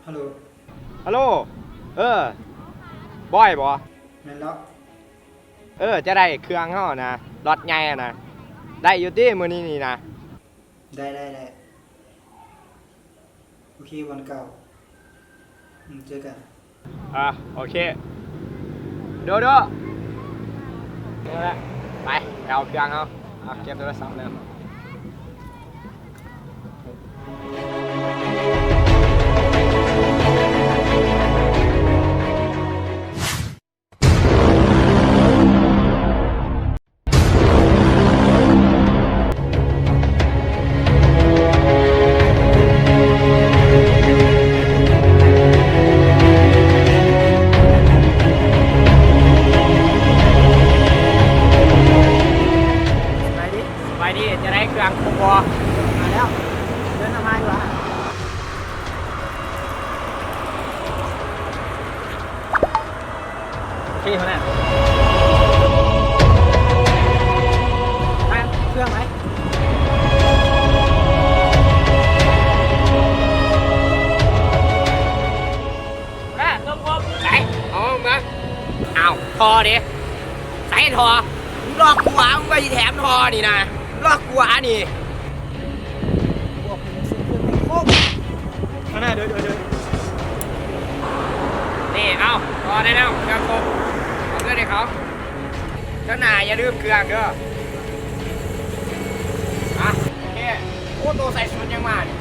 ຮັລໂຫຼ ຮັລໂຫຼ ເອີ ບອຍບໍ? ແມ່ນແລ້ວ. ເອີ ຈະໄດ້ເຄື່ອງເຮົານະ ລັອດໃຫຍ່ນະ ໄດ້ຢູ່ຕິມື້ນີ້ນີ້ນະ? ໄດ້ ໄດ້ ໄດ້. ໂອເຄ ວັນເກົ່າ. ອືມ ເຈີກັນ. ອ່າ ໂອເຄ ໂດໂດ ເອົາລະ ໄປ ໄປເອົາເຄື່ອງເຮົາ. ເອົາ ເກັບໂທລະສັບແລ້ວ. ສະບາຍດີ ສະບາຍດີ ຈະໄດ້ເຄື່ອງຄົບບໍ່? ມາແລ້ວ ເດີນນຳມາດີກວ່າ. ໂອເຄ ຫົວໜ້າ ມາ ເຄື່ອງໄປ. ມາ ເຄື່ອງຄົບ ໄປ ເອົາມາ. ອ້າວ ທໍ່ເດ? ໃສ່ທໍ່? ມຶງຫຼອກກູຫວາ? ມຶງວ່າຊິແຖມທໍ່ນີ້ນະ ຫຼອກກູຫວານີ້? ພວກມຶງຊື້ເຄື່ອງໃຫ້ຄົບ. ຂ້າງໜ້າເດີ ເດີ ເດີ. ນີ້ ເອົາ ຕໍ່ໄດ້ແລ້ວ ເຄື່ອງຄົບ ເອົາເງິນໃຫ້ເຂົາ. ເຈົ້າໜ້າຢ່າລືມເຄື່ອງເດີ. ອ່ະ ໂອເຄ. ໂອ້ ໂຕໃສ່ຊຸດຫຍັງມານີ້?